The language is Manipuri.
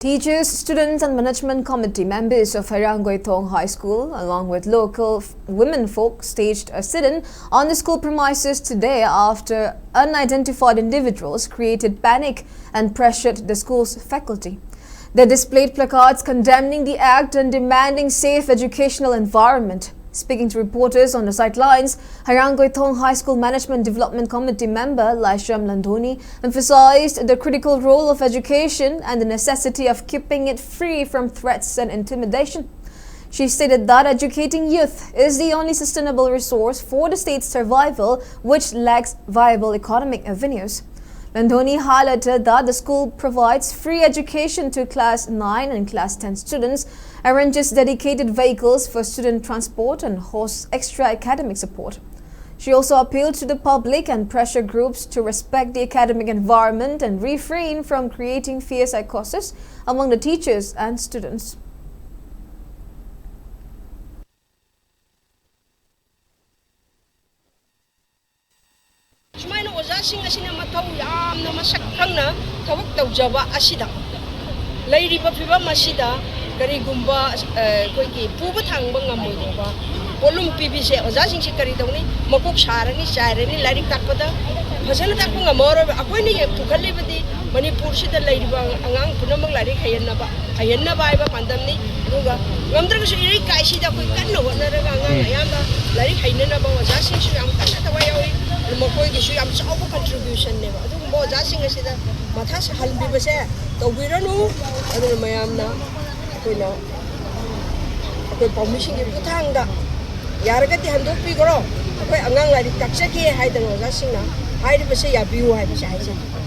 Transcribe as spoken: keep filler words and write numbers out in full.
Teachers, students, and management committee members of Heirang Goithong High School, along with local f- women folk, staged a sit-in on the school premises today after unidentified individuals created panic and pressured the school's faculty. They displayed placards condemning the act and demanding safe educational environment. Speaking to reporters on the sidelines, Heirang Goithong High School Management Development Committee member Laishram Landoni emphasized the critical role of education and the necessity of keeping it free from threats and intimidation. She stated that educating youth is the only sustainable resource for the state's survival, which lacks viable economic avenues. Landoni highlighted that the school provides free education to class nine and class ten students, arranges dedicated vehicles for student transport, and hosts extra academic support. She also appealed to the public and pressure groups to respect the academic environment and refrain from creating fear psychosis among the teachers and students. ꯁꯨꯃꯥꯏꯅ ꯑꯣꯖꯥꯁꯤꯡ ꯑꯁꯤꯅ ꯃꯊꯧ ꯌꯥꯝꯅ ꯃꯁꯛ ꯈꯪꯅ ꯊꯕꯛ ꯇꯧꯖꯕ ꯑꯁꯤꯗ, ꯂꯩꯔꯤꯕ ꯐꯤꯕꯝ ꯑꯁꯤꯗ ꯀꯔꯤꯒꯨꯝꯕ ꯑꯩꯈꯣꯏꯒꯤ ꯄꯨꯕ ꯊꯥꯡꯕ ꯉꯝꯃꯣꯏꯗꯧꯕ ꯄꯣꯠꯂꯨꯝ ꯄꯤꯕꯤꯁꯦ꯫ ꯑꯣꯖꯥꯁꯤꯡꯁꯤ ꯀꯔꯤ ꯇꯧꯅꯤ? ꯃꯀꯣꯛ ꯁꯥꯔꯅꯤ, ꯆꯥꯏꯔꯅꯤ, ꯂꯥꯏꯔꯤꯛ ꯇꯥꯛꯄꯗ ꯐꯖꯅ ꯇꯥꯛꯄ ꯉꯝꯃꯔꯣꯏꯕ꯫ ꯑꯩꯈꯣꯏꯅ ꯄꯨꯈꯠꯂꯤꯕꯗꯤ ꯃꯅꯤꯄꯨꯔꯁꯤꯗ ꯂꯩꯔꯤꯕ ꯑꯉꯥꯡ ꯄꯨꯝꯅꯃꯛ ꯂꯥꯏꯔꯤꯛ ꯍꯩꯍꯟꯅꯕ ꯍꯩꯍꯟꯅꯕ ꯍꯥꯏꯕ ꯄꯥꯟꯗꯝꯅꯤ꯫ ꯑꯗꯨꯒ ꯉꯝꯗ꯭ꯔꯒꯁꯨ ꯏꯔꯩ ꯀꯥꯏꯁꯤꯗ ꯑꯩꯈꯣꯏ ꯀꯟꯅ ꯍꯣꯠꯅꯔꯒ ꯑꯉꯥꯡ ꯑꯌꯥꯝꯕ ꯂꯥꯏꯔꯤꯛ ꯍꯩꯅꯅꯕ ꯑꯣꯖꯥꯁꯤꯡꯁꯨ ꯌꯥꯝ ꯀꯟꯅ ꯊꯋꯥꯏ ꯌꯥꯎꯔꯤ꯫ ꯑꯗꯨ ꯃꯈꯣꯏꯒꯤꯁꯨ ꯌꯥꯝ ꯆꯥꯎꯕ ꯀꯟꯇ꯭ꯔꯤꯕ꯭ꯌꯨꯁꯟꯅꯦꯕ꯫ ꯑꯗꯨꯒꯨꯝꯕ ꯑꯣꯖꯥꯁꯤꯡ ꯑꯁꯤꯗ ꯃꯊꯥ ꯁꯥꯍꯟꯕꯤꯕꯁꯦ ꯇꯧꯕꯤꯔꯅꯨ꯫ ꯑꯗꯨꯅ ꯃꯌꯥꯝꯅ ꯑꯩꯈꯣꯏꯅ ꯑꯩꯈꯣꯏ ꯄꯥꯎꯃꯤꯁꯤꯡꯒꯤ ꯈꯨꯠꯊꯥꯡꯗ ꯌꯥꯔꯒꯗꯤ ꯍꯟꯗꯣꯛꯄꯤꯈ꯭ꯔꯣ꯫ ꯑꯩꯈꯣꯏ ꯑꯉꯥꯡ ꯂꯥꯏꯔꯤꯛ ꯇꯥꯛꯆꯒꯦ ꯍꯥꯏꯗꯅ ꯑꯣꯖꯥꯁꯤꯡꯅ ꯍꯥꯏꯔꯤꯕꯁꯦ ꯌꯥꯕꯤꯌꯨ ꯍꯥꯏꯕꯁꯦ ꯍꯥꯏꯖꯒꯦ꯫